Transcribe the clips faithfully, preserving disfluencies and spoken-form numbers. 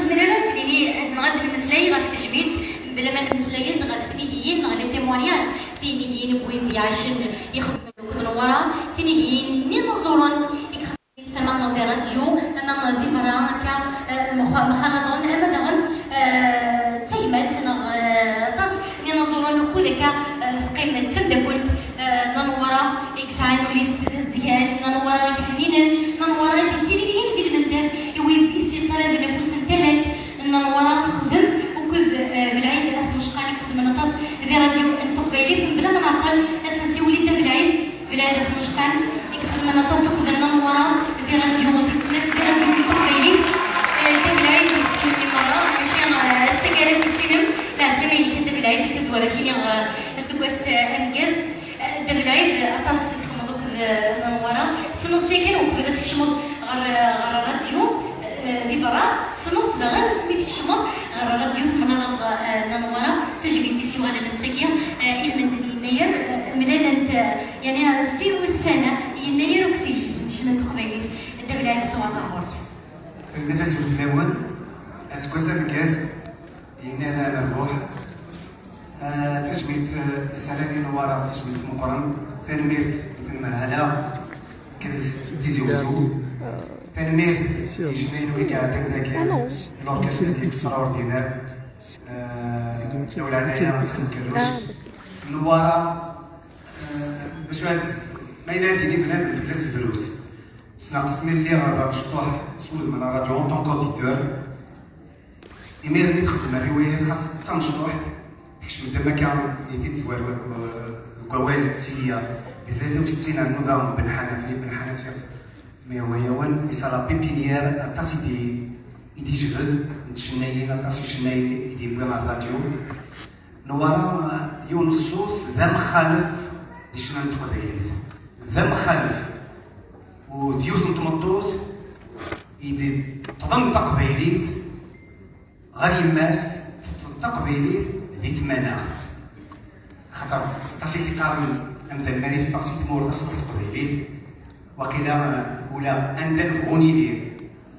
Nezmer ara ad d-nini, neɣ ad d-nemmeslay ɣef tejmilt, mebla ma nemmeslay-d ɣef tnigiyin neɣ les témoignages, tinigiyin n wid iɛicen, ixedmen akked Newwara, tinigiyin n yinaẓuren i ixedmen ama di rradyu, ama di berra akka, eh, mxa-, mxalaḍen, ama daɣen, eh, d tagmat neɣ, eh, aṭas n yinaẓuren ukud akka, eh, teqqim d tamdakelt, eh, n Newwara i yesɛan ul-is d azedgan, n Newwara i yeḥninen, n Newwara i d-yettilin yal di lmendad i wid i s-yeṭṭalaben afus n tallalt, n Newwara texdem ukud, eh, Belɛid At Mecqan i ixedmen aṭas di rradyu n teqbaylit, mebla ma nɛeṭṭel ad s-nsiwel i Dda Belɛid. Belɛid At Mecqan, i ixedmen aṭas ukud n Newwara di rradyu tis snat, di rradyu n teqbaylit. Eh, Dda Belɛid, tessnem i merra, mačči, eh, ass-agi ara t-tissinem, lɛeslama-inek a Dda Belɛid, di tazwara kini, eh, aseggas, eh, ameggaz. Eh, Dda Belɛid, aṭas i txedmeḍ ukud, eh, n Newwara. Tessneḍ-tt yakan uqbel ad tkecmeḍ ɣer, eh, ɣer rradyu, eh, di berra. Tessneḍ-tt daɣen asmi tkecmeḍ ɣer rradyu, temlaleḍ, eh, Nna Newwara. Tajmilt-is yuɣalen ass-agi, eh, i lmend n Yennayer, eh, mlalent, eh, Yani, sin wussan, Yennayer akked tigejdin n ccna n teqbaylit. Dda Belɛid, ṣṣwab ɣur-k. Tanemmirt-asen fell-awen. Aseggas ameggaz, Yennayer amerbuḥ. Ah, tajmilt, ah, i Sala Newwara, tajmilt meqqren. Tanemmirt i tnemhala akked Tizi Wezzu. Tanemmirt i jmaɛin i iɛeddan dagi, l'orchestre extraordinaire. Ah, Lewlana Ḥsen Kerruc. Newwara, Eh, d acu ad, ma yella ad yini bnadem fell-as drus. Ssneɣ-tt asmi lliɣ d amecṭuḥ s wudem n ṛṛadyu en tant qu'auditeur. Imir-nni txeddem rriwayat xas d tamecṭuḥt, tekcem-d am akka i d-tettwar, eh, deg wawal Silya, di tlatin u settin ar nnuba n Ben Ḥanafi, Ben Ḥanafi. Mi yawa-yawen, i Sala Pépinière, aṭas i d-, i d-yejbed n tcennayin, aṭas n tcennayin i d-yewwi ɣer ṛṛadyu. Newwara, eh, yiwen n ṣṣut d amxalef di ccna n teqbaylit. D amxalef. U d yiwet n tmeṭṭut i d-teṭṭḍen taqbaylit ɣer yemma-s, teṭṭeḍ taqbaylit di tmanaɣt. Xaṭer aṭas i t-iqqaren amdan mi ara yeffeɣ si tmurt ad s-truḥ teqbaylit, waqila, eh, ula anda nebɣu nili,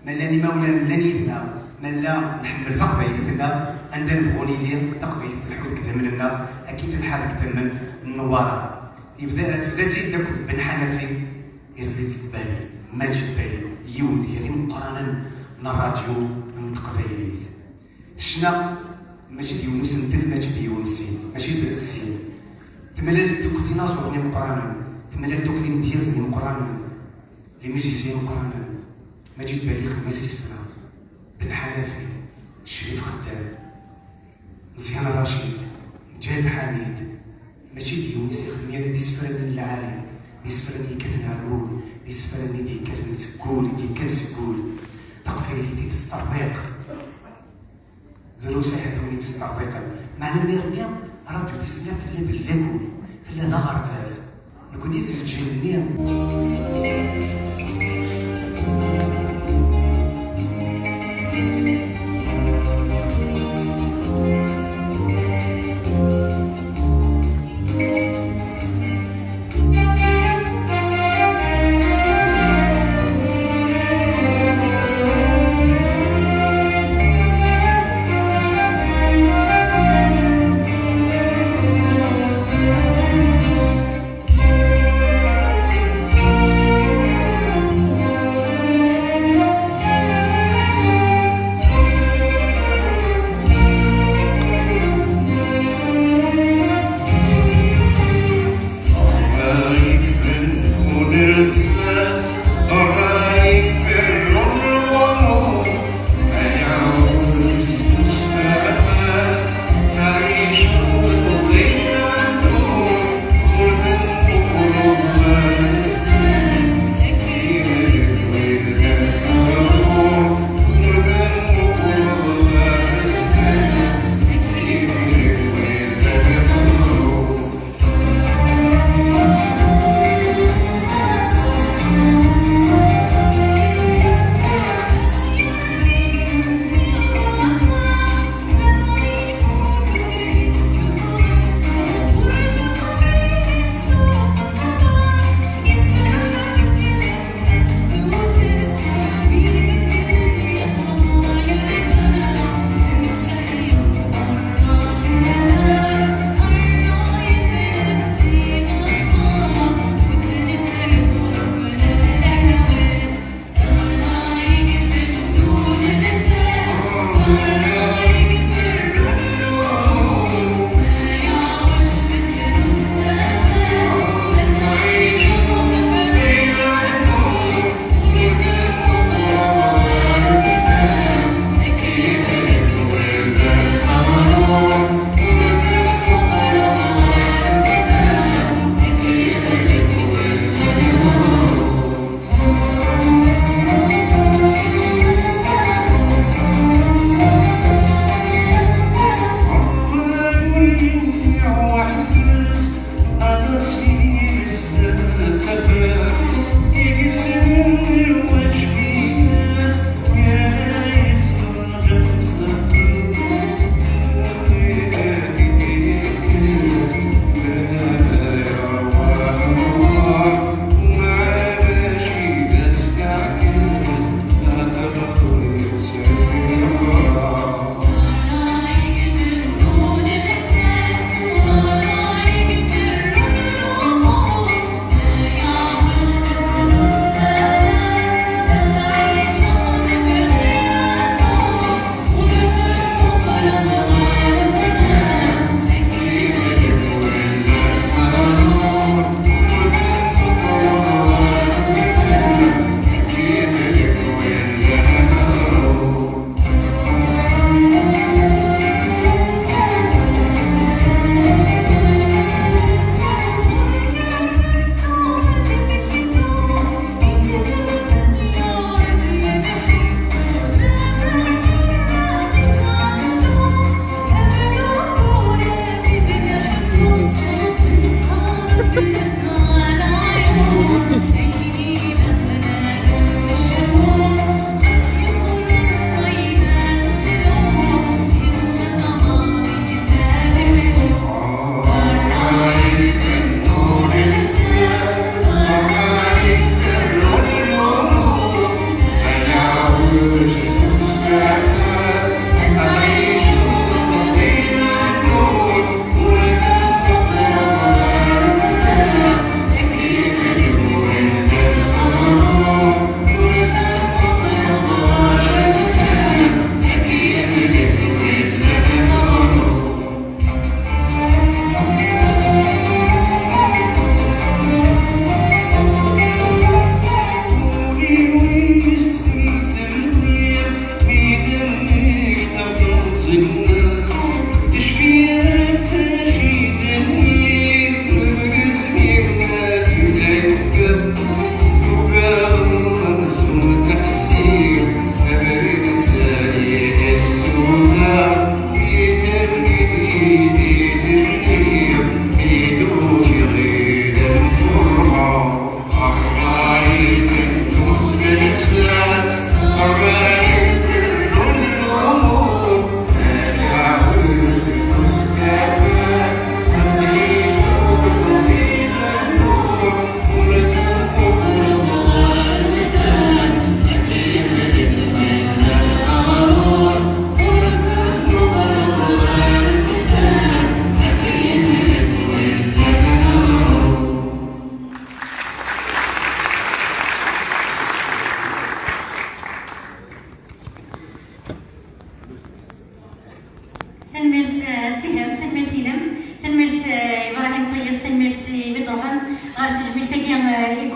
ma llan imawlan llan yid-neɣ, ma nella nḥemmel taqbaylit-nneɣ, anda nebɣu nili, taqbaylit tleḥḥu deg idammen-nneɣ, akka i telḥa deg idammen n Newwara. Yebda, tebda-tt-id akked Ben Ḥanafi, irfed-itt Bali, Maǧid Bali, yiwen gar imeqqranen n ṛṛadyu n teqbaylit. Tecna, mačči d yiwen usentel, mačči d yiwen sin, mačči d sin. Temlal-d akked inaẓuren imeqqranen, temlal-d akked imedyazen imeqqranen, les musiciens imeqqranen. Maǧid Bali ixdem-as isefra, Ben Ḥanafi, Crif Xeddam, Meẓyan Racid, Mǧahed Ḥamid, mačči d yiwen i s-ixdem, yerna d isefra-nni n lɛali, d isefra-nni yekkaten ar wul, d isefra-nni i d-yekkaten seg wul, i d-yekkan seg wul. Taqbaylit i testerḍiq. Drus ahat win i tt-isterḍiqen. Meɛna imir-nni, ṛṛadyu tis snat tella d llakul, tella d aɣerbaz. Nekkni s lǧil-nni.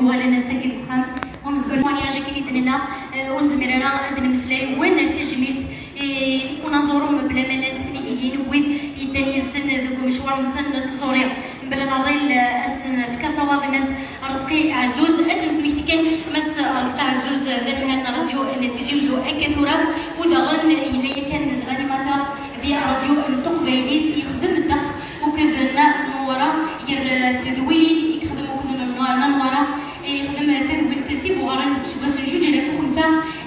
Uɣalen ass-agi deg uxxam umezgun, témoignage akken i d-nenna, eh, ur nezmir ara ad d-nemmeslay war tajmilt i unaẓuṛu mebla ma llant tnigiyin n wid yeddan yid-sen deg umecwar-nsen n tẓuri. Mebla leɛḍil, eh, ad s-nefk asawaḍ i Mass Rezqi Ɛezzuz. Ad d-nesmekti kan Mass Rezqi Ɛezzuz, eh, d anemhal n ṛṛadyu n Tizi Wezzu akka tura, u daɣen yella yakan d l'animateur di ṛṛadyu n teqbaylit, yexdem ddeqs akked Nna Newwara, gar, eh, tedwilin i yexdem akked Nna Newwara, yexdem tadwilt Tibuɣarin deg useggas n zuǧ alaf u xemsa,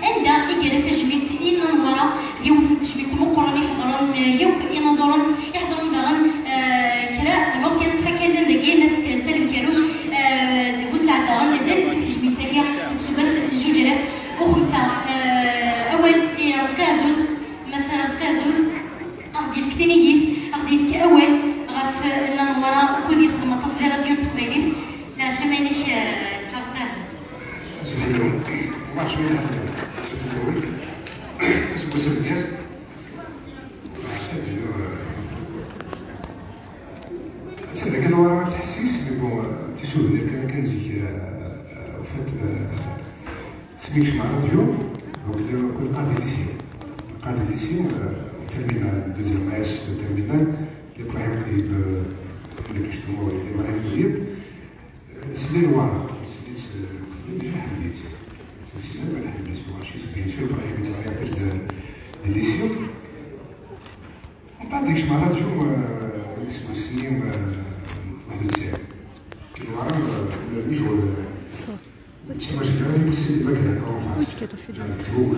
anda i yerra tajmilt i Nna Newwara, d yiwet n tejmilt meqqren i iḥeḍren, eh, yakk inaẓuren, iḥeḍren daɣen, eh, kra n l'orchestre akka llan dagi, Mass Salem Karuc, eh, d Busaɛd daɣen, llan deg tejmilt-agi deg useggas n zuǧ alaf u xemsa. Eh, awal i Rezqi Ɛezzuz, Mass Rezqi Ɛezzuz. Ad ɣ-d-yefk tinigit, ad ɣ-d-yefk awal ɣef, eh, Nna Newwara, ukud yexdem aṭas di ṛṛadyu n teqbaylit. Lɛeslama-inek, eh, Rezqi Ɛezzuz. Asufella-wen. Asufella-wen. Asufella-wen. Aseggas amedyaz. Atan dakken Newwara ad teḥsis, mais bon, tisubnir kan, kan zik, eh, eh, ufat, eh, Smi kecmeɣ ṛṛadyu, donc, lliɣ, kent qqar di lycée. Qqar di lycée, euh, terminal, deuxième S de terminal, Ibrahim Ṭeyyeb, euh, Ibrahim Ṭeyyeb. Euh, nesla i Newwara, nesla-tt, euh, déjà ḥemmleɣ-tt. Ur tt-nessin ara, mais ḥemmleɣ-tt. Bien sûr, Ibrahim yettɣayat di, di lycée. Mbeɛd kecmeɣ ṛṛadyu, euh, isem-is, euh, waḥed u tesɛin. Newwara, euh, ula d nnig ur, Timajin ara yewwet si dima kra en face. Ur tekkat ɣef jan tluk.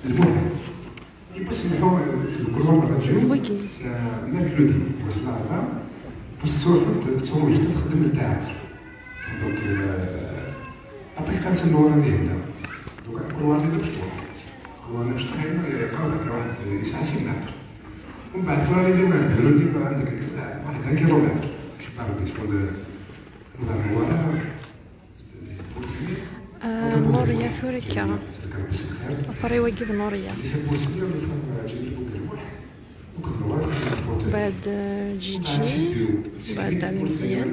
Lmuhim, yiwwas nḥu deg kulwa n ṛṛadyu, wagi, mercredi, wass n laɛḍa, parce que tettruḥu, tettruḥu juste ad txeddem le théâtre. Donc, euh, après, quand c'est noir, on est là. Donc, kulwa n ṛṛadyu mecṭuḥ. Kulwa n ṛṛadyu mecṭuḥ, yeqqar-d akka waḥed, yesɛa sin mètres. Umbeɛd tura yella ma lbiru-nni, ma ɛendek waḥed un kilomètre. Je sais pas, mais je crois de, de Newwara. Ah, Nuria tura akka. Appareil-wagi d Nuria. Mbeɛd, eh, Ǧiǧi, mbeɛd Ɛli Mezyan,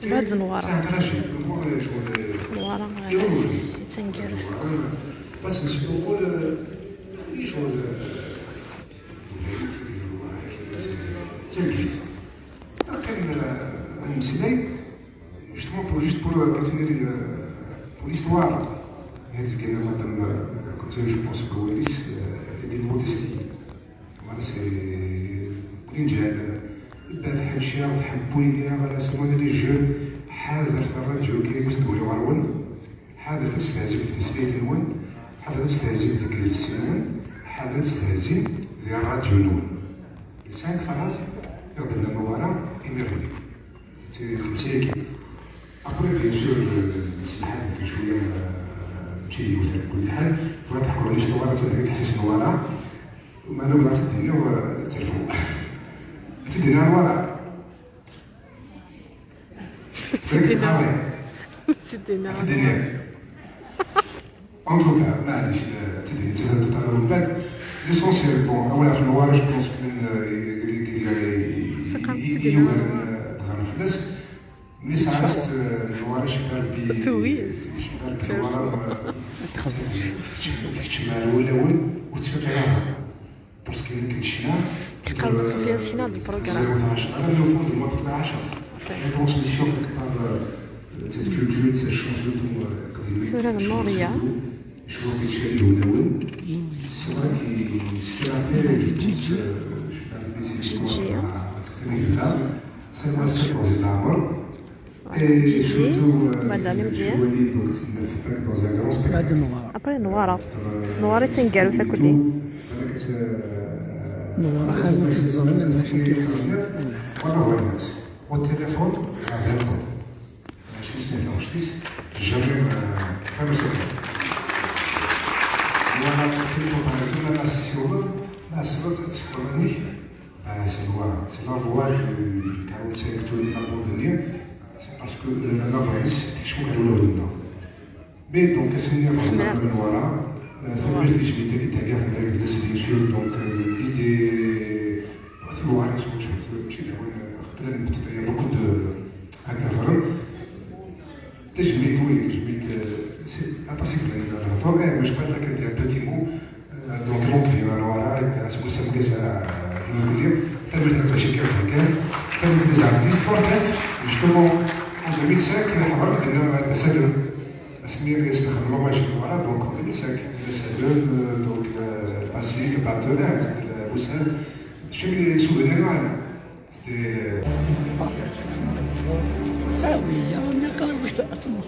mbeɛd Newwara. Newwara, eh, d taneggarut. Akken, euh, ad nemmeslay, justement, pour, juste pour, euh, retenir, euh, pour l'histoire. Madame, euh, comme ça, je pense que Wallis, euh, elle est d'une modestie. Voilà, c'est une jeune, euh, تحب الشعر، تحب بوينيا، voilà, c'est moi, les jeunes. حاضر في الراديو كي يقول تقولوا غرون. حاضر تستهزئ بتمثيلية الون، حاضر تستهزئ بديك السنون، حاضر تستهزئ للراديو نون. لسان فراس يغضب لنا ورا إميرني. C'est comme ça. Après, bien sûr, euh, c'est le حاجة شوية، euh، شيء يوثق كل حال. فاتح كل شيء ورا، تبغى تحسس ورا. وما لو ما تديني هو التلفون. تديني ورا. C'était énorme. C'était énorme. En tout cas, معليش، آه، تدري، تدري، تدري من بعد. L'essentiel, bon, أولا في النوارة، je pense que من، آه، يقدر، يقدر، يقدر، يقدر، آه، دغيا في الناس. Mais ça reste, آه، النوارة شباب بي-، شباب بي-، آه، تخرج. تجمع الأولى وتفكر. Parce que كنت شنا كتقرب صوفيا سينا هاد البروغرام. Zéro عشرة، أنا لو فوند ما كنت عشرة. La transmission quelque part, euh, cette culture, cette chanson, euh, قديمة. ثورة النورية. شو كيتشالي هنا وين؟ C'est vrai que c'est la fête, euh, je sais pas, mais c'est l'histoire, تجي. C'est moi, c'est quatorze العمر. Voilà, Gigi, بعد علي مزيان. بعد نوارة. Après نوارة. نوارة تنقالو تاكلي. نوارة حالنا تتزمن المشاكل. والتليفون هذا الفون. عشرين سنة، عشرين سنة. Jamais ما، ما مسكت. وأنا في الفون، أنا زمان ما أستسيوضت، ما أستسيوضت، أتسكرني. Ah, c'est noir. C'est la voix du, du quarante-cinq tours abandonné. C'est parce que, euh, la voix, c'est ce qu'on a. Mais donc, c'est une voix noire. Euh, c'est une voix qui est bien sûr. Donc, euh, l'idée, c'est noir, c'est autre chose. C'est, c'est, il y a beaucoup de, Nehḍer, eh, mais je préfère que un petit mot. Euh, donc, donc, في الورا، اسمه سام كازا، كيما نقول لك، ثم الباشا كان كان، ثم les artistes، l'orchestre، justement, en deux mille cinq، اللي حضر عندنا هذا سادو. اسمي اللي يستخدم l'hommage في الورا، donc en deux mille cinq، هذا سادو، euh، donc، euh، bassiste، batteur، هذا بوسان. شنو les souvenirs معنا؟ C'était ساوية، أنا قربت أتمخ.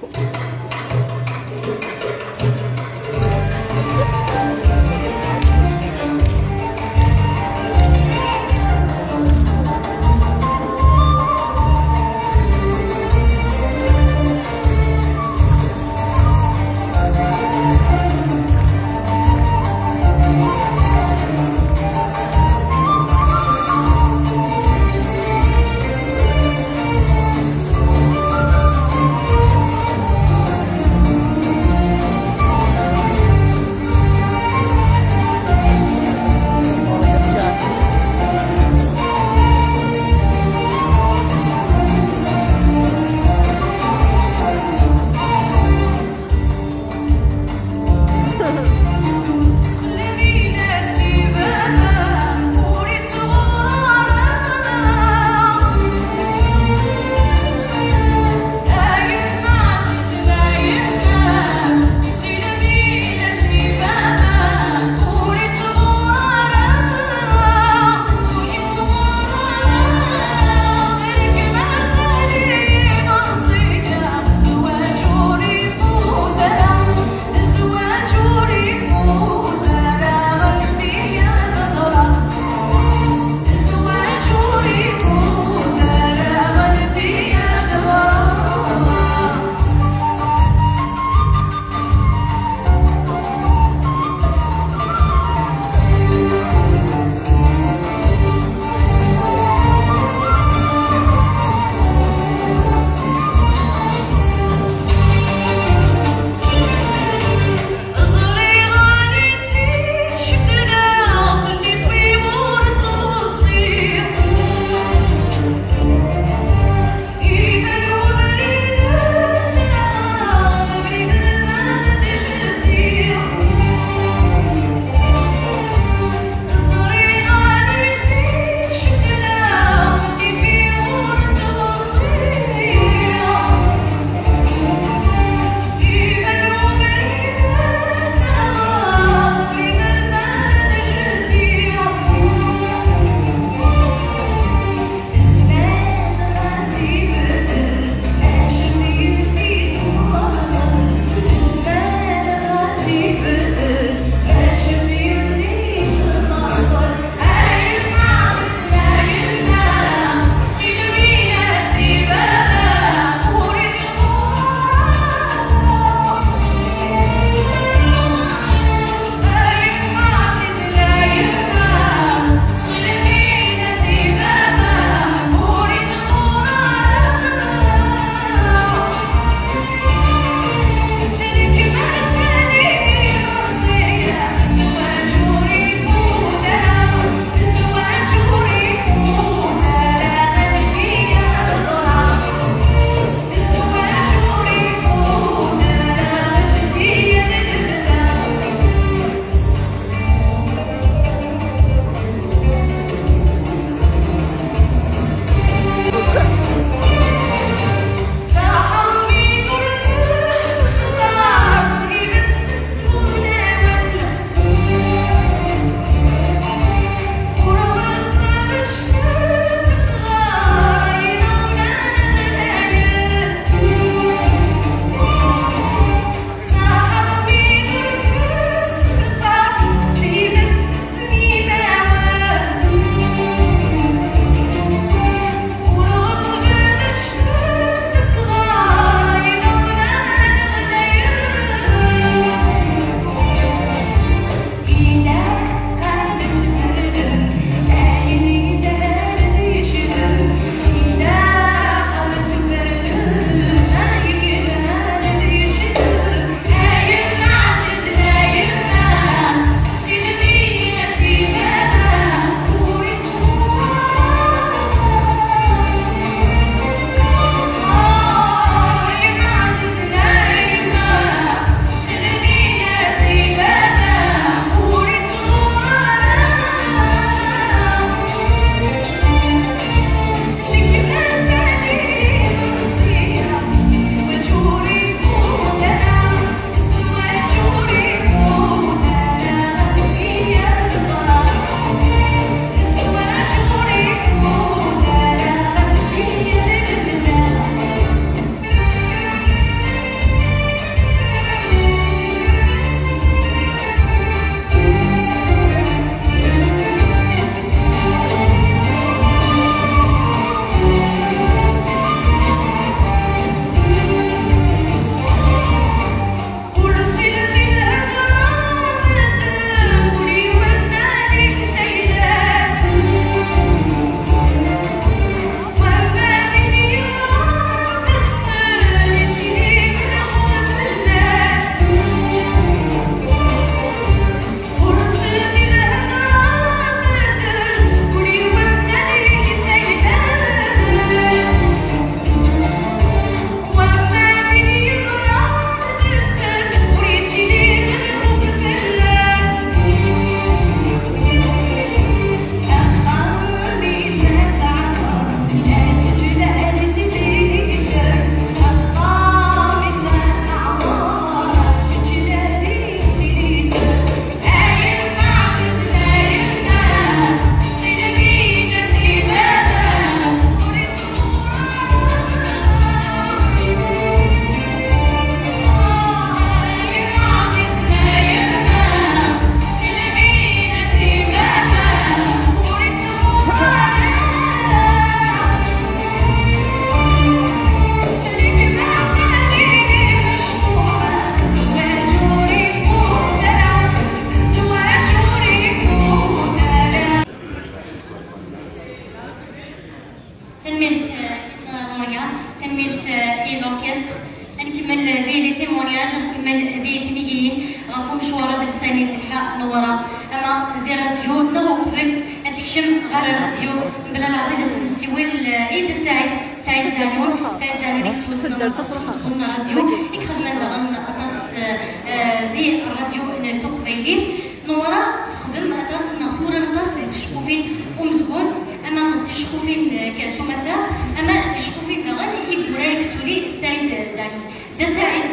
Newwara, ama di radyu neɣ uqbel ad tekcem ɣer radyu, mebla leɛḍil ad s-nessiwel, eh, i Dda Saɛid, Saɛid Zanun, Saɛid Zanun i yettwassnen aṭas s umezgun n radyu, i ixedmen daɣen aṭas, eh, eh, di radyu n Tuqbaylit. Newwara texdem aṭas neɣ turar aṭas di tceqqufin umezgun, ama d ticeqqufin, eh, s umata, ama d ticeqqufin daɣen i yura deg-s uli Saɛid Zanun. Dda Saɛid,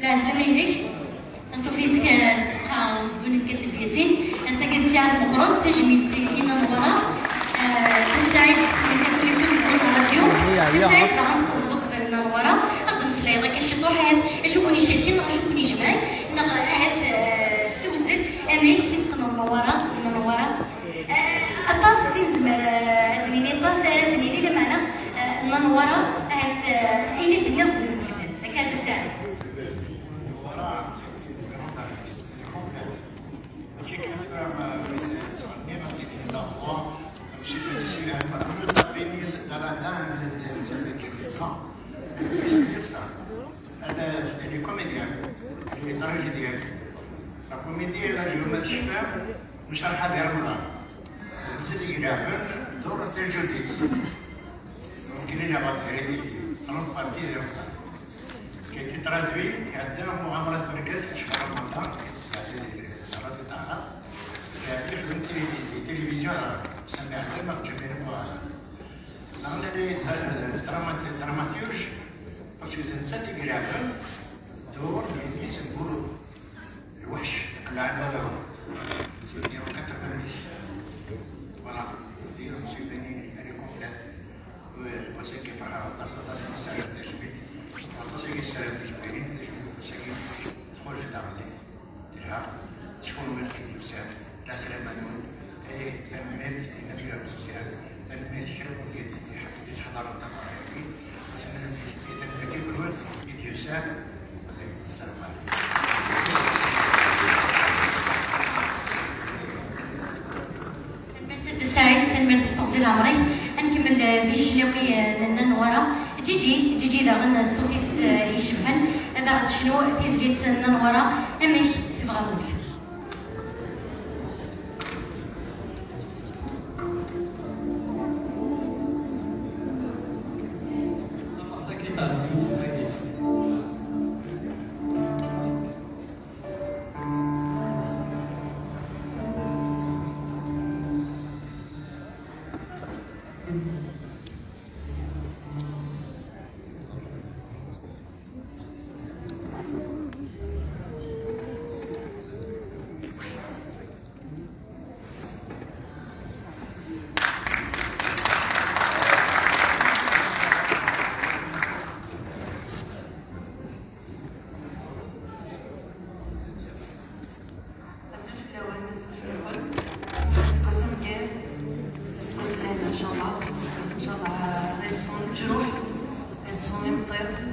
lɛeslama-inek. Anṣuf yis-k, eh, tzeqqa umezgun n Kat Lyasin. Ass-agi d ttiɛad meqqren, tajmilt i Nna Newwara. Eh, Dda Saɛid, tesmekta-d Lyasin umezgun n ṛṛadyu. Dda Saɛid, daɣen txedmeḍ akked Nna Newwara. Ad d-temmeslayeḍ akka ciṭuḥ, ahat acu ken-icerken, acu ken-ijemɛen, neɣ ahat, eh, s tewzel, amek i tessneḍ Newwara, Nna Newwara? Eh, aṭas i nezmer, eh, ad d-nini, aṭas ara d-nini, lameɛna, eh, Nna Newwara, ahat, eh, ayen i d-tenniḍ d lmesleḥ. Akka, Dda Saɛid. هذا يعني كوميديان، يعني طريقة ديالك. الكوميديا إلا اليوم تشفى، مش راح هذه رمضان. نزل يلعبن دور تاع الجديد. ممكن إلا غادي تريدي، أنا بارتي ديال رمضان. كي تترادوي، عندنا مغامرات بركات في شهر رمضان، يعني الراديو تاعنا. يعني خدمت تلفزيون، سمعت ما تجمعين مغامرات. نعمل لي دراما-، دراماتورج، باسكو إذا نسى اللي يلعبن دور، يعني يسمونه الوحش، يقلع على وجهه. يديروا quatre-vingt-dix. Voilà. يديروا مسيبانين، يعني كومبليت. وساكي فرحة، وطاسة، طاسة، السلام تجميل. وطاسة، السلام تجميل. وساكي تدخل في دار. تلها شكون من كيدير ساعة؟ لا سلام عليكم. إيه، سلمت، النبي ربي ساعة. سلمت، شكون كيدير؟ حق تسحضر الطبع هذه. سلمت، إذا كيقولون كيدير ساعة. السلام عليكم. Tanemmirt a Dda Saɛid, tanemmirt s teɣzi n leɛmer-ik. Ad nkemmel, eh, di ccnawi, eh, n Nna Newwara. Ǧiǧi, Ǧiǧi daɣen, eh, ṣṣut-is, eh, icebḥen. Ad aɣ-d-tecnu tizlit n Nna Newwara, Amek tebɣam ul. Azul fell-awen, azul fell-awen. Aseggas ameggaz, aseggas lɛid, ncallah. Ncallah, ad yesfun leǧruḥ, ad yesfun imeṭṭi.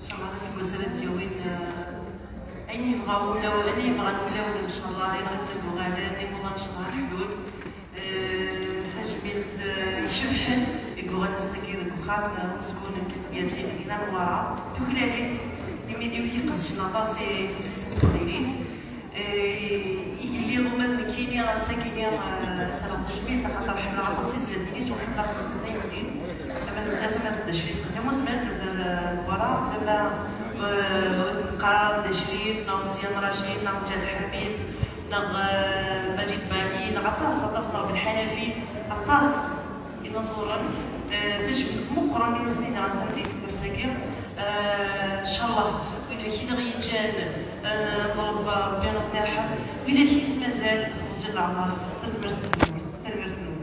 Ncallah, aseggas ara d-yawin, eh, ayen yebɣa wulawen, ayen yebɣan wulawen, ncallah, ayen ara d-uɣalen, imuḍan, ncallah, ad ḥlun. Eh, tajmilt, eh, icebḥen i yuɣalen ass-agi deg uxxam, eh, umezgun n Kat Lyasin, Nna Newwara, tuklal-itt, imi d yiwet iqedcen aṭas i tezlit n teqbaylit. Eh, igelli uma d nekkini ass-agi, eh, serreɣ tajmilt, axaṭer ḥemmleɣ aṭas tizlatin-is u ḥemmleɣ-tent d ayemdin. Ama d nettat, ama d Dda Crif, xeddam ur zmiren ad nebder, eh, Newwara, ama, eh, neqqar Dda Crif, neɣ Meẓyan Racid, neɣ Mǧahed Ḥamid, neɣ, eh, Majid Bali, neɣ aṭas, aṭas, neɣ Belḥanafi, aṭas inaẓuren, eh, tajmilt meqqren i nutni daɣen tameddit n wass-agi. Eh, ncallah, wid i d-yeǧǧan, eh, Ṛebbi, Ṛebbi ad ten-yerḥem, wid i d-yesmazal, tewzel leɛmer, tazmert n tzemmurt, tanemmirt-nwen.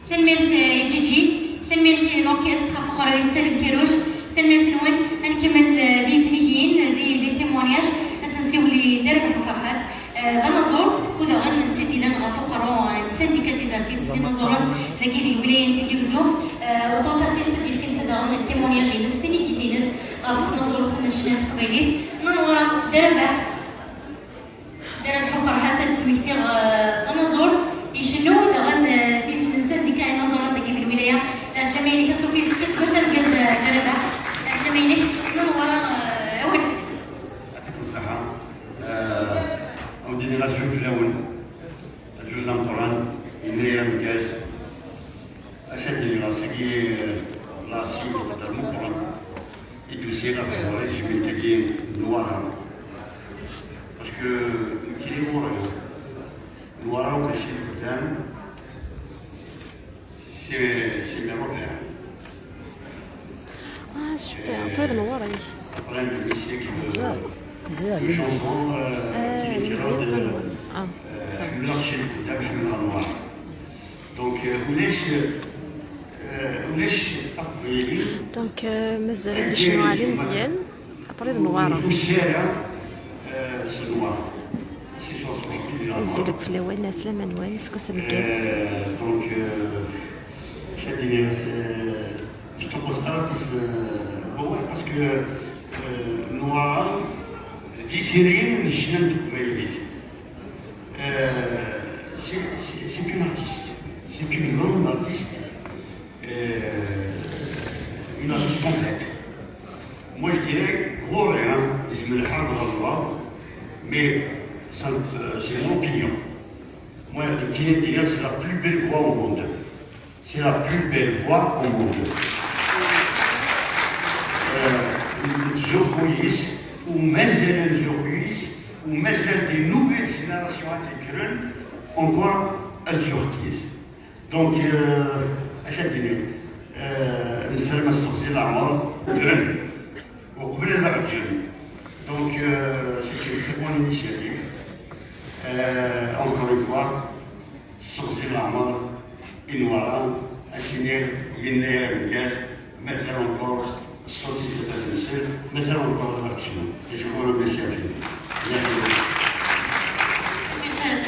Tanemmirt, eh, Gigi. Tanemmirt i l'orchestre ɣef uɣerraw-is Salem Kiruc. Tanemmirt-nwen. Ad nkemmel, eh, di tnigiyin, di les témoignages. Ad s-nsiwel i Dda Rabaḥ Ferḥat, eh, d anaẓur, u daɣen netta i d-yellan ɣef uqerru, eh, n syndicat des artistes d inaẓuren dagi di lwilaya n Tizi Uzzu. Eh, autant d'artistes ad d-yefk netta daɣen le témoignage-ines, tinigit-ines ɣef tnaẓurt n ccna n teqbaylit. Nna Newwara, Dda Rabaḥ. Dda Rabeḥ Ferḥat, ad d-smektiɣ, eh, anaẓur icennu daɣen, eh, s yisem-nsen deg inaẓuren dagi di lwilaya. Lɛeslama-inek a Sophie, seg aseggas ameggaz, eh, Dda Rabeḥ. Lɛeslama-inek, Nna Newwara, eh, awal fell-as. Yɛṭikem ṣṣeḥḥa. Eh, ad d-iniɣ azul fell-awen. Azul d ameqqran. Yennayer ameggaz. Ass-agi, ass-agi, eh, la science d lmeqqran i d-usiɣ ɣer régime-agi n Newwara. Parce que nekkini ɣur-i Newwara ur mačči d xeddam, c'est, c'est mes repères. Ah, super. Après, d Newwara-ik. Après, le métier qui me, le chanson, euh, qui me tire de, euh, ḥemmleɣ si lxeddam, ḥemmleɣ Newwara. Donc, euh, ulac, euh, ulac aqbayli. Donc, euh, mazal ad d-yecnu Ɛli Meẓyan, après d Newwara. Ur yusi ara, euh, s Newwara. Si son son Azul akk fell-awen, ɛeslama-nwen, seg wass ameggaz. Euh, donc, euh, acu ad d-iniɣ, c'est, je te pose pas plus, euh, bon, ouais, parce que, euh, Newwara, d isiriyen n ccna n teqbaylit. Euh, c'est, c'est, c'est une artiste. C'est une grande artiste. Euh, une artiste complète. Moi, je dirais, ɣur-i, hein, yezmer lḥal ɣer lbaɛḍ, mais ça, euh, c'est mon opinion. Moi, je dirais, c'est la plus belle voix au monde. C'est la plus belle voix au monde. Euh, ttzuxxu yis, u mazal ad ttzuxxu yis, u mazal des nouvelles générations ad d-kkren encore ad ttzuxxunt yis. Donc, euh, acu ad d-iniɣ, euh, nessaram ad s-teɣzi leɛmer, ddren, uqbel ad aɣ-ǧǧen. Donc, euh, c'est une très bonne initiative. Euh, encore une fois, s-teɣzi leɛmer i Newwara, ad s-iniɣ yennayer ameggaz, mazal encore ṣṣut-is ad t-nsel, mazal encore ad aɣ-tecnu. Je vous remercie infiniment. Merci beaucoup.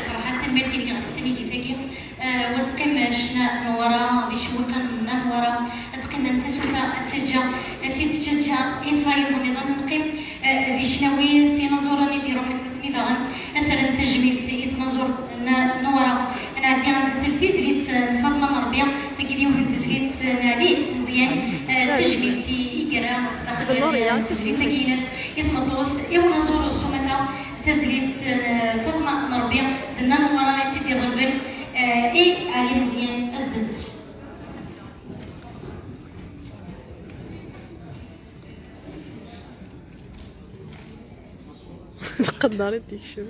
Ferḥat, tanemmirt-inek ɣef tnigit-agi. Eh, wa teqqim ccna n Newwara, d icewwiqen n Newwara, ad teqqim am tasuta, ad teǧǧa, ad tt-id-teǧǧa i tayeḍ nniḍen, ad neqqim, eh, di ccnawi s yinaẓuren i d-iruḥen nutni daɣen, ad s-rren tajmilt i tnaẓurt n Newwara. Ad nɛeddi ad nsel tizlit n Faḍma n Ṛebbi, tagi d yiwet n tezlit n Ɛli Meẓyan, eh, d tajmilt i, i yerra s daxel n tezlit-agi-ines i tmeṭṭut, i unaẓur s umata. Tazlit n Faḍma n Ṛebbi d Nna Newwara i tt-id-iḍelben, eh, i Ɛli Meẓyan, ad s-d-nsel. Tqedder i d-ikcem.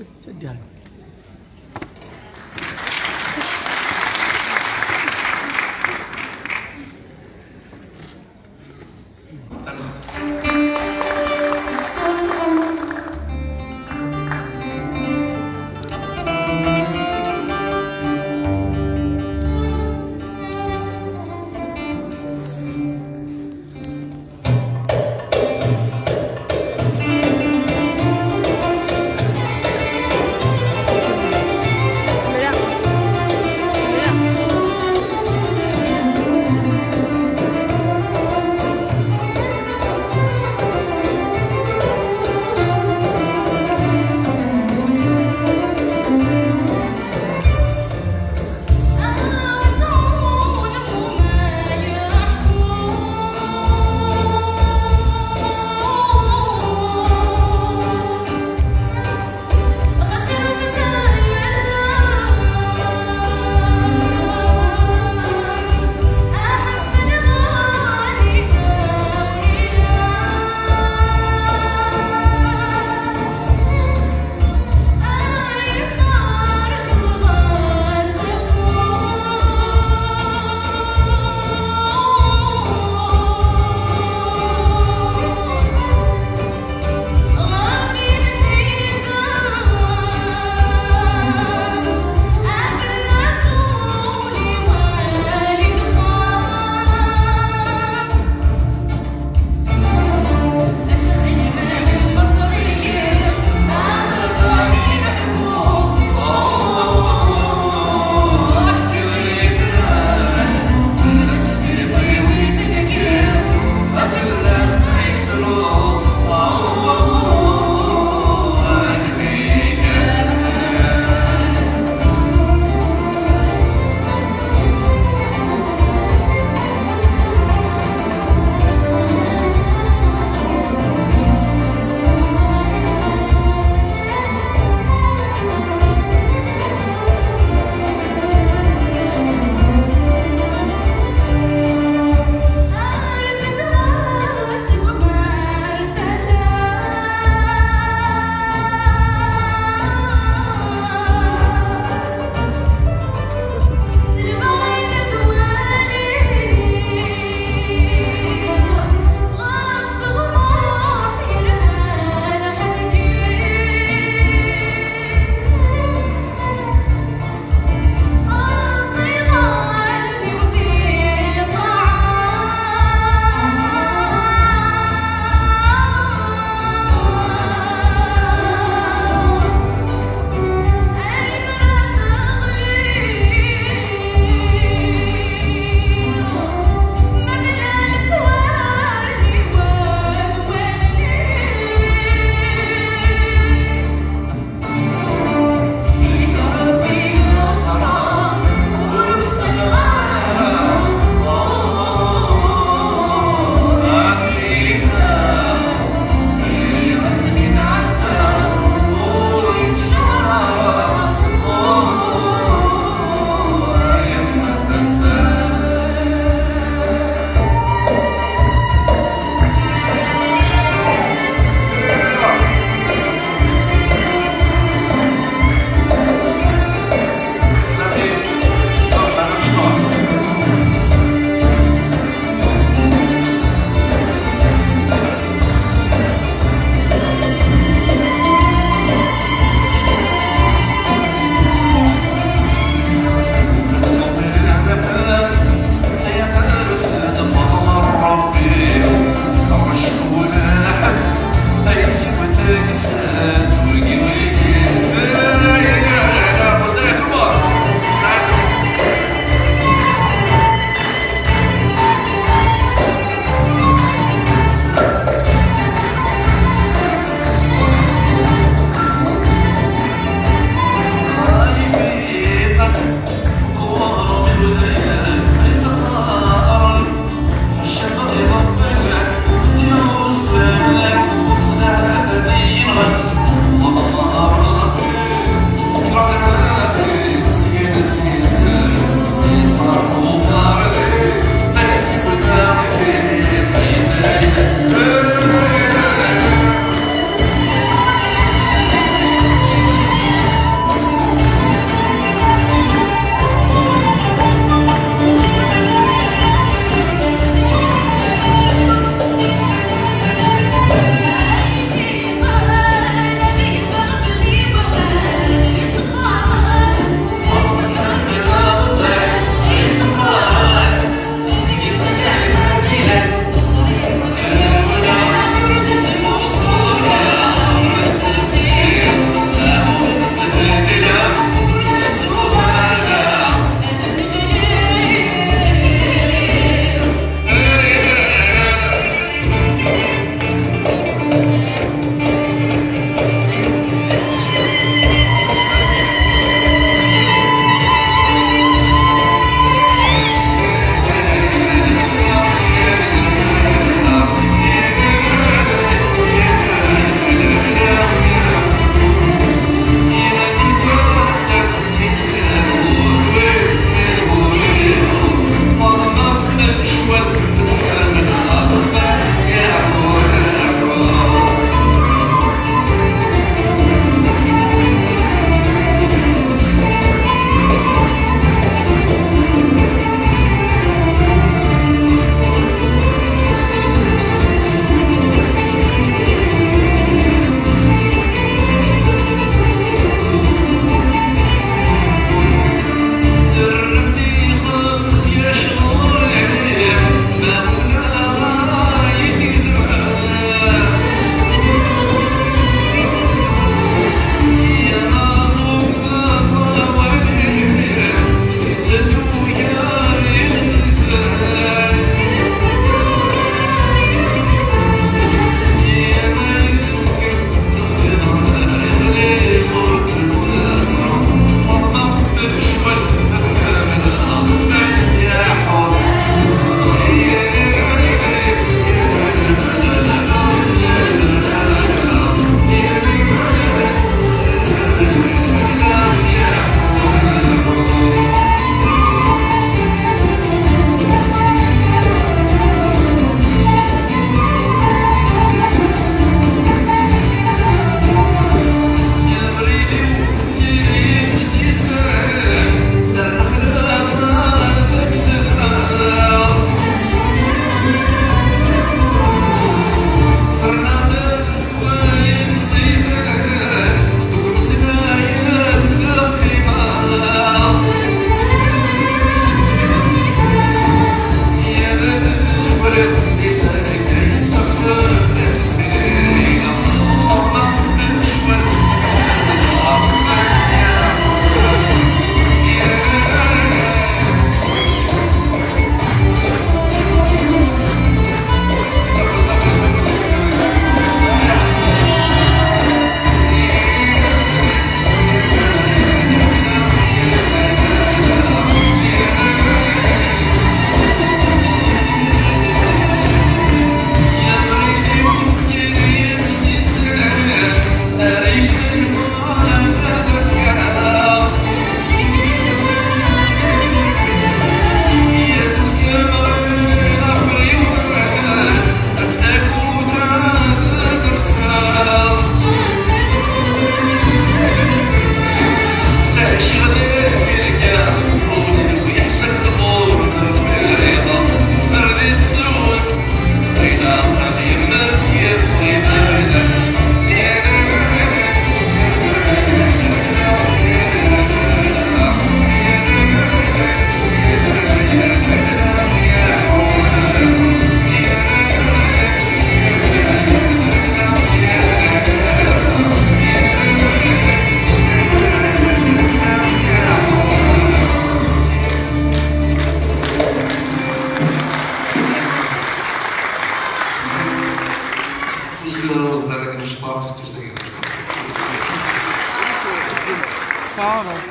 Tanemmirt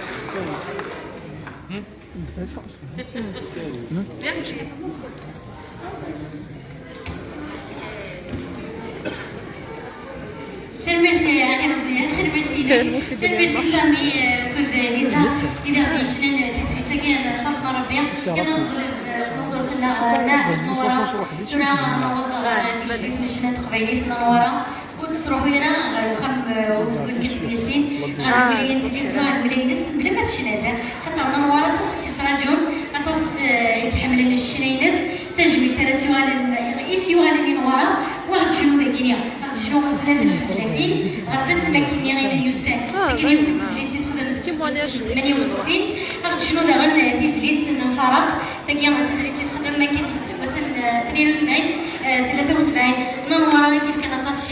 i Ɛli Meẓyan, tanemmirt i Sami, eh, akked Lisa, i d aɣ-d-yecnan, eh, tazlit-agi, eh, Faḍma Rebbi. Kan ad neḍleb, eh, taẓurt-nneɣ, eh, Newwara. Tura, eh, newweḍ ɣer, eh, tijdit n ccna n teqbaylit n Newwara. Ur tettruḥu ara ɣer uxxam, eh, umezgun n Yasin. Ɣer Gulaya n Tizi Wezzu, ɣer Gulaya-ines, mebla ma tecna-d. Xaṭer Newwara aṭas i tt-yettraǧun, aṭas, eh, i iḥemmlen ccna-ines. D tajmilt ara s-yuɣalen, i s-yuɣalen i Newwara, u ad tecnu dagi-ni. Ad tecnu snat n tezlatin ɣef wasmi akken-nni i d-yusan. Akken yiwet n tezlit i texdem deg useggas n tmenya u settin. Ad tecnu daɣen, eh, tizlit n Mfaraq. Tagi d tizlit i texdem akken deg iseggasen, eh, tnin u sebɛin, eh, tlata u sebɛin. Newwara i d-yefkan aṭas i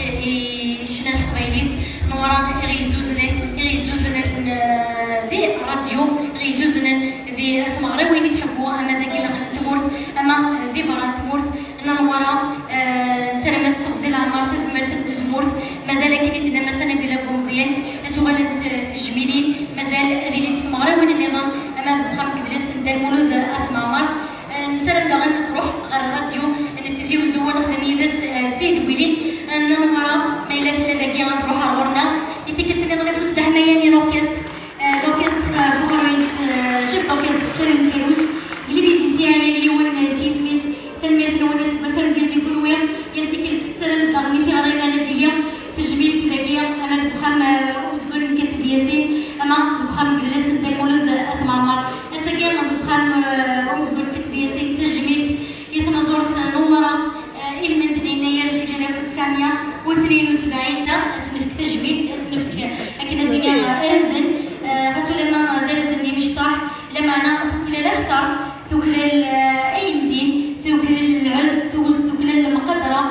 ccna n teqbaylit. Newwara i ɣ-yezzuznen, i ɣ-yezzuznen, eh, di ṛṛadyu, i ɣ-yezzuznen di tmeɣriwin i tḥeggu, ama dagi daxel n tmurt, ama di beṛṛa n tmurt. Newwara, eh, nessaram-as teɣzi leɛmer, tazmert n tezmurt. Mazal akken i d-tenna Massa Nabila Bumeẓyan, ad s-uɣalent, eh, tejmilin. Mazal ad ilint tmeɣriwin nniḍen, ama deg uxxam n yidles n Dda Lmulud At Mɛemmer. Eh, nessaram daɣen ad truḥ ɣer ṛṛadyu n Tizi Wezzu, ad nexdem yid-s, eh, tidwilin. Eh, Newwara, ma yella tella dagi, ad truḥ ɣer ɣur-neɣ. I tikkelt nniḍen, ad ur sdeḥma yani l'orchestre. Eh, l'orchestre, eh, s uɣerraw-is, eh, chef d'orchestre Salim Ferrouche, d les musiciens, yal yiwen, eh, s yisem-is. Tanemmirt-nwen aseggas argaz i kunwi. Yal tikkelt tettarram-d daɣen i tiɣri ara d-yili tejmilt dagi, ama deg uxxam, eh, umezgun n Kateb Yasin, ama deg uxxam n yidles n Dda Lmulud At Mɛemmer. Ass-agi deg uxxam, eh, umezgun n Kateb Yasin, d tajmilt i tnaẓurt n Newwara. Eh, ilmend n yennayer zuǧ alaf u tesɛemya u tnin u sebɛin, da, ad s-nefk tajmilt, ad s-nefk, akken ad iniɣ, arzen, eh, xas ulamma d arzen imecṭaḥ, lameɛna tuklal axtar, tuklal, eh, ayen din, tuklal lɛezz, tuklal lmeqdra.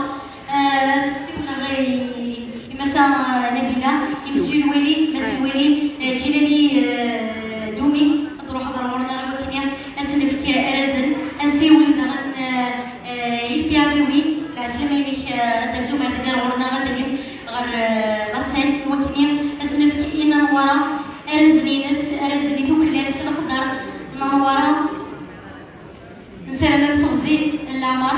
Eh, siwleɣ i, i Massa, eh, Nabila, i Monsieur Lwali, Massa Lwali, eh, Ǧilali, eh, Dumi, ad truḥeḍ ɣer ɣur-neɣ i wakken ad s-nefk arzen, ad nsiwel daɣen, eh, Eh, i Pierre Louis, lɛeslama-inek, eh, ad d-terzum ar dagi ɣur-neɣ, ad d-talim ɣer, eh, la scène, wakken ad s-nefk i Nna Newwara arzen-ines, arzen i tuklal s leqder n Nna Newwara. Nessaram-am teɣzi n leɛmer.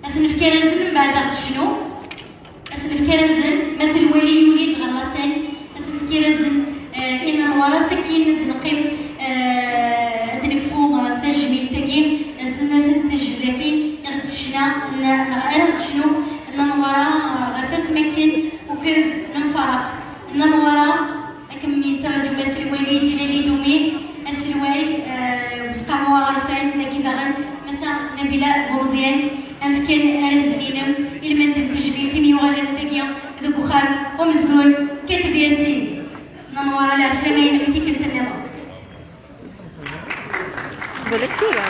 Ad s-nefk arzen, mbeɛd ad ɣ-tecnu. Ad s-nefk arzen, Massa Lwali yuli-d ɣer la scène. Ad s-nefk arzen, eh, i Nna Newwara, sakin ad d-neqqim, eh, ad d-nekfu, eh, tajmilt-agi, snat n tjellatin i ɣ-d-tecna, n-, neɣ ara ɣ-d-tecnu Nna Newwara, eh, ɣef wasmi akken uked nemfaraq. Nna Newwara, akken mi yettraǧu Massa Lwali Ǧilali Dumi, aselway, eh, Useqqamu aɣerfan, dagi daɣen Massa Nabila Bumeẓyan, ad m-fken arzen-inem, ilmend n tejmilt i m-yuɣalen dagi deg uxxam umezgun Kateb Yasin. Nna Newwara, lɛeslama-inem i tikkelt nniḍen. Balak tura.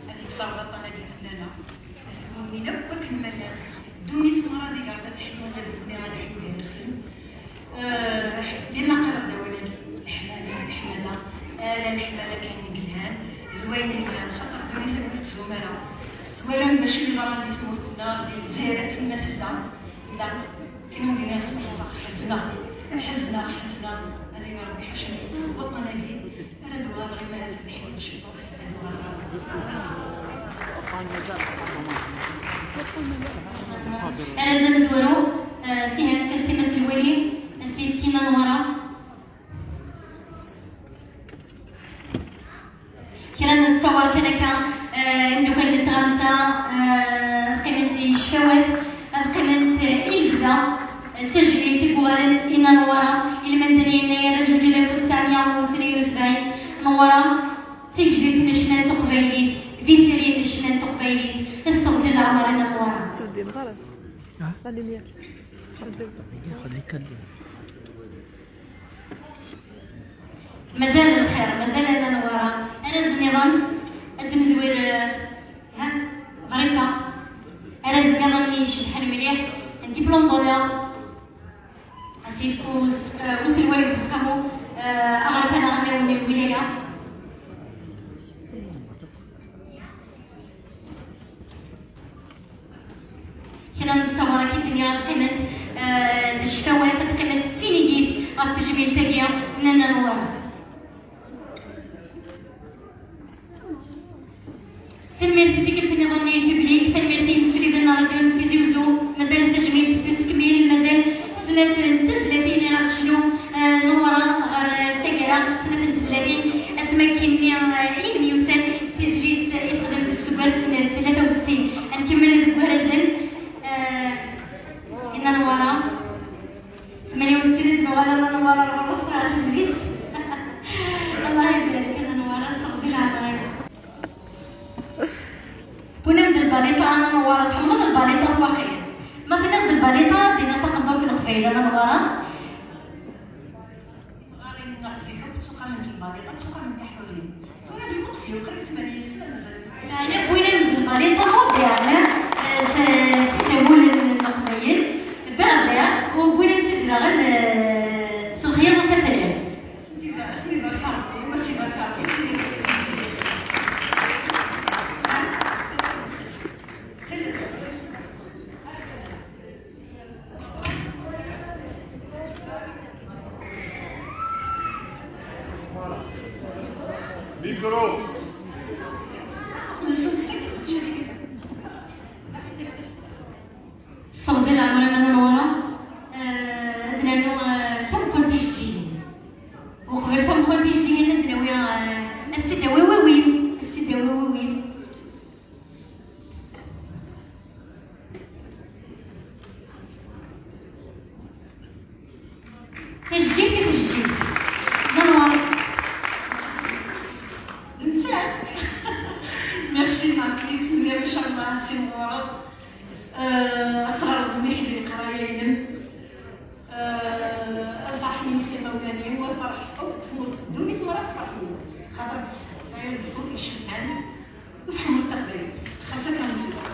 Ad ikser waṭṭan-agi fell-aneɣ, ad t-mumin akk akken ma llan. Ddunit merra d iger ad tḥellu ula d nekkni ad nḥellu gar-asen. Eh, di laqal d awal-agi, leḥmala, leḥmala, ala leḥmala kan i yelhan, d wayen yelhan, xaṭer ddunit ur tettzum ara. Twalam d acu yeḍran di tmurt-nneɣ, di Lezzayer akken ma tella, ilaq, akken ur d-nniɣ sseqseɣ, ḥezneɣ, ḥezneɣ, ḥezneɣ, ad yili Rebbi ḥaca ma yekfu waṭṭan-agi, ara d-uɣaleɣ i ma ad ḥellu ciṭuḥ. Arraz amezwaru, eh, Sihan Festi Masilwali, Steve Kina Nwara. Kra n ttṣawar kan akka, eh, imeddukal n tɣamsa, eh, ad qqiment i ccfawat, ad qqiment, eh, i lebda, eh, d tajmilt i yuɣalen i Nna Nwara, ilmend n yennayer zuǧ alaf u tesɛemya u tnin u sebɛin, Nwara. Tijdit n ccna n teqbaylit, d itri n ccna n teqbaylit, s teɣzi n leɛmer n Newwara. Mazal lxir, mazal a Nna Newwara. Arraz nniḍen, ad d-nezwir, eh, ha, Ḍrifa. Arraz nniḍen i icebḥen mliḥ, un diplôme d'honneur. Ad s-yefk us-, eh, uselway n Useqqamu, eh, aɣref anaɣ-nniḍen n lwilaya. Kra n ṣṣawra-agi d-nniɣ ad qqiment, eh, d ccfawat, ad qqiment d tinigit ɣef tejmilt-agi n Nna Newwara. Tanemmirt i tikkelt nniḍen i lpiblik, tanemmirt i yimsefliden n ṛṛadyu n Tizi Uzzu, mazal tajmilt tettkemmil, mazal snat n tezlatin i ɣef tecnu, eh, Newwara ɣer taggara, snat n tezlatin, asmi akkenni, eh, i wen-yusan tizlit i texdem deg useggas n tlata u settin. Ad nkemmel deg warazen, eh, i Nna Newwara. Tmanya u settin i d-nuɣal, Nna Newwara ɣur-s ɣer tezlit. Allah ibarek, Nna Newwara, s teɣzi leɛmer-im. Win-am d lbaliṭa, Nna Newwara, tḥemmleḍ lbaliṭa waqil. Ma tenniḍ-d lbaliṭa, ad d-iniɣ taqendurt n Leqbayel, Nna Newwara. Ɣarin-nneɣ zik akk ttuqament lbaliṭa, ttuqament tiḥurin. Tura d lweqt yuqrib tmanya sna mazal. Yeɛni wwin-am-d lbaliṭa moderne, eh, s, s izamulen n Leqbayel, berbère, u wwin-am-tt-id daɣen, eh, s lxir n tatrart. Ass-nni barka Rebbi, ass-nni barka Rebbi. Micro. S teɣzi leɛmer-im a Nna Newwara, eh, ad d-nernu, eh, tameqqunt ijeǧǧigen. Uqbel tameqqunt ijeǧǧigen ad d-nawi, eh, asiddawi wiwiz, asiddawi wiwiz. Tajeǧǧigt i tejeǧǧigt. Nna Newwara. Nettat. Merci, Marguerite. Ncallah ad timɣureḍ. Eh, ad tesɣerḍeḍ mliḥ di leqraya-inem. Eh, ad ferḥen yes-i imawlan-im, u ad ferḥ akk tmurt n ddunit, wala ad ferḥen. Xaṭer tḥesseḍ, tesɛiḍ ṣṣut icebḥen. Ur tḥemmleḍ taqbaylit, xas akka meẓẓiyeḍ.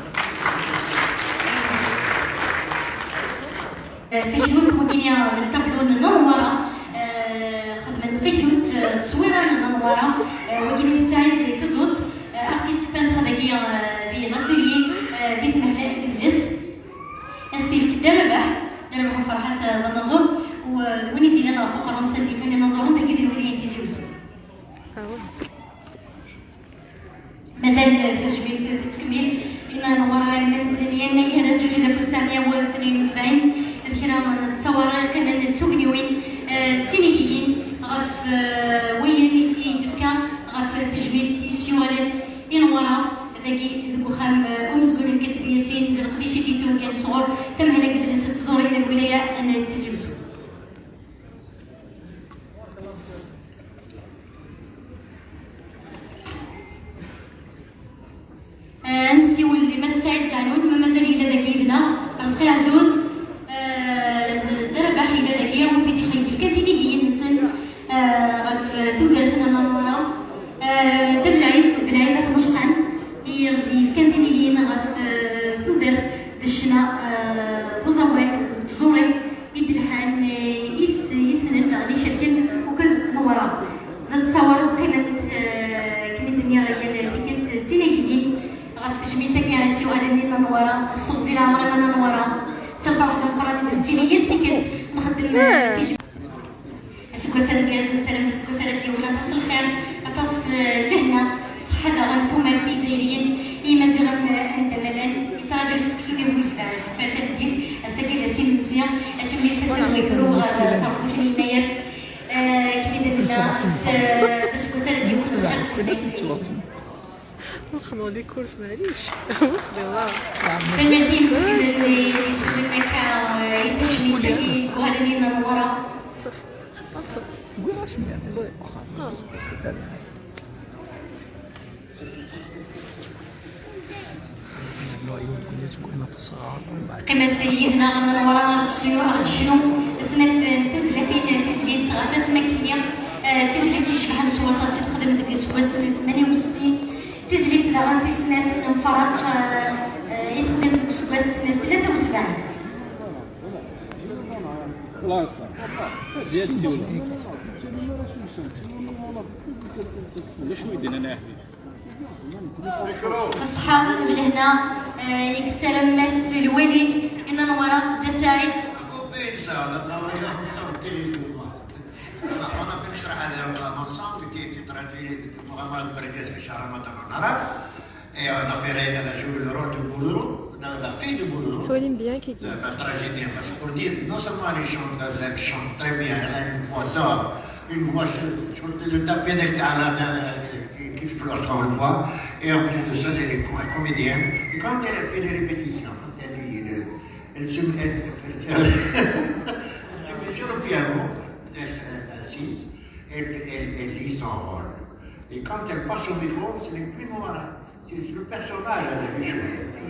Taklut wagini d ltablu n Nna Newwara, eh, xedmen taklut, eh, d tteswira n Nna Newwara, eh, wagini d Saɛid Keẓut, eh, artiste peintre dagi, eh, di l'atelier, eh, di tmehla n yidles. Ad s-t-yefk Dda Rabaḥ, Dda Rabaḥ u Ferḥat, eh, d anaẓur, u, eh, d win i d-yellan ɣef uqerru n syndicat n yinaẓuren dagi di lwilaya n Tizi Uzzu. Mazal tajmilt tettkemmil, i Nna Newwara, almend n yannayer zuǧ alaf u tesɛemya u tnin u sebɛin, d kra n ttṣawara yeqqimen d tugniwin, eh, d tinigiyin ɣef, eh, wayen i d-tefka, ɣef tejmilt i s-yuɣalen i Newwara dagi deg uxxam, eh, umezgun n Kateb Yasin, d leqdic i d-yettweggan sɣur tamhla n yidles d tẓuri n lwilaya n Tizi Uzzu. Eh, ad nsiwel i Mass Saɛid Zeɛnun, ma mazal yella dagi yid-neɣ, Rezqi Ɛezzuz, eh, Dda Rabaḥ yella dagi, wid i d-ixeyyed yefkan tinigiyin-nsen, eh, ɣef tudert n Nna Newwara. Eh, Dda Belɛid, Belɛid At Mucqan, i ɣ-d-yefkan tinigiyin ɣef, eh, tudert d ccna, eh, d uẓawan d tẓuri. I d-lḥan, eh, is-, yessnen daɣen icerken uked Newwara. D ttṣawar qqimen, eh, akken i d-nniɣ yal tikkelt, d tinagiyin ɣef tejmilt-agi i s-yuɣalen i Nna Newwara, s teɣzi leɛmer-im a Nna Newwara, s lferḥ d ameqqran d tinagiyin tikkelt nxeddem, eh, tijmilt. Aseggas ameggaz, nessaram aseggas ara d-yawin aṭas n lxir, aṭas, eh, lehna, ṣṣeḥḥa daɣen, tumert i Yizzayriyen, i Yimaziɣen, eh, anda ma llan. Yettraǧu seksu di Bwisbeɛ, yesseffer tameddit, ass-agi d ass imensi, ad temlil taselwayt ɣer, eh, teṛbut n Yennayer. Eh, akken i d-nenna, s-, eh, d aseggas ara d-yawin lxir d lehna i Yizzayriyen. نخدمو ديكور، معليش. Tanemmirt i yimsefliden i d-isellen akka, eh, i tejmilt-agi i yuɣalen i Nna Newwara. Qqimet yid-neɣ, Nna Newwara ad tecnu, ad tecnu snat n tezlatin, tizlit ɣef wasmi akkenni, eh, tizlit icebḥen s waṭas i texdem deg iseggasen tmanya u settin, tizlit daɣen tis snat n Mfaraq, eh, eh, i texdem deg useggas n tlata u sebɛin. خلاص. زياد سيوله. ولا شوي دينا ناحي. Ṣṣeḥḥa d lehna, Euh, yessaram-as lwali i Nna Newwara Dda Saɛid. Accompagné ça, la travailleur de santé et tout. On a fait le travail ensemble, qui était traduit, qui était vraiment le Bergès, Richard Ramadan en arabe. Et on a fait, elle a joué le rôle de Boulou, la, la fille de Boulou. Soilim bien, Kiki. La, la tragédie, parce que pour dire, non seulement elle chante, elle chante très bien, elle a une voix d'or, une voix sur, sur le tapis d'Ekta, là, là, là, qui, qui flotte, on le voit. Et en plus de ça, elle est com-, comédienne. Et quand elle a fait les répétitions, quand elle lit, le, elle se, elle, elle, elle se met sur le piano, elle, elle, assise, elle, elle, elle lit son rôle. Et quand elle passe au micro, ce n'est plus moi. C'est le personnage, elle a quelque chose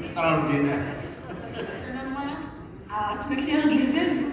d'extraordinaire. Ah, tu m'écris un dizaine.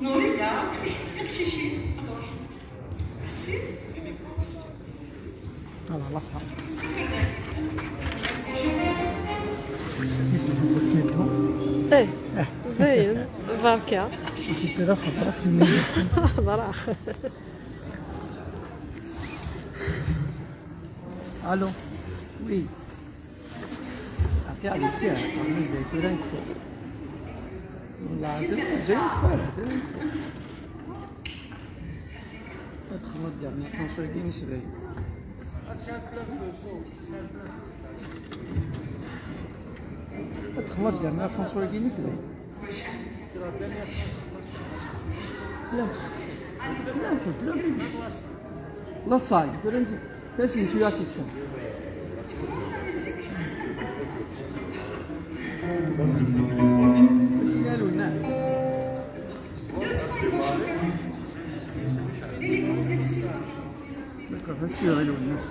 نورية، فيك شي شي. حسيت؟ Voilà, la fin. ايه، باين بركة. Si c'est là, ça va, c'est mieux. هضره. Allô. Oui. عطي عليك كاع، عطيني زيتون نكفو. والله العظيم جاي نكفو، جاي نكفو. تخمر ديالنا خمسة وأربعين سبعين. تخمر ديالنا خمسة وأربعين سبعين. لا، لا، لا، لا، صاي، كل شيء، كل شيء، شو يعطيك شنو؟ شنو قالوا الناس؟ D'accord, هادشي غير الناس.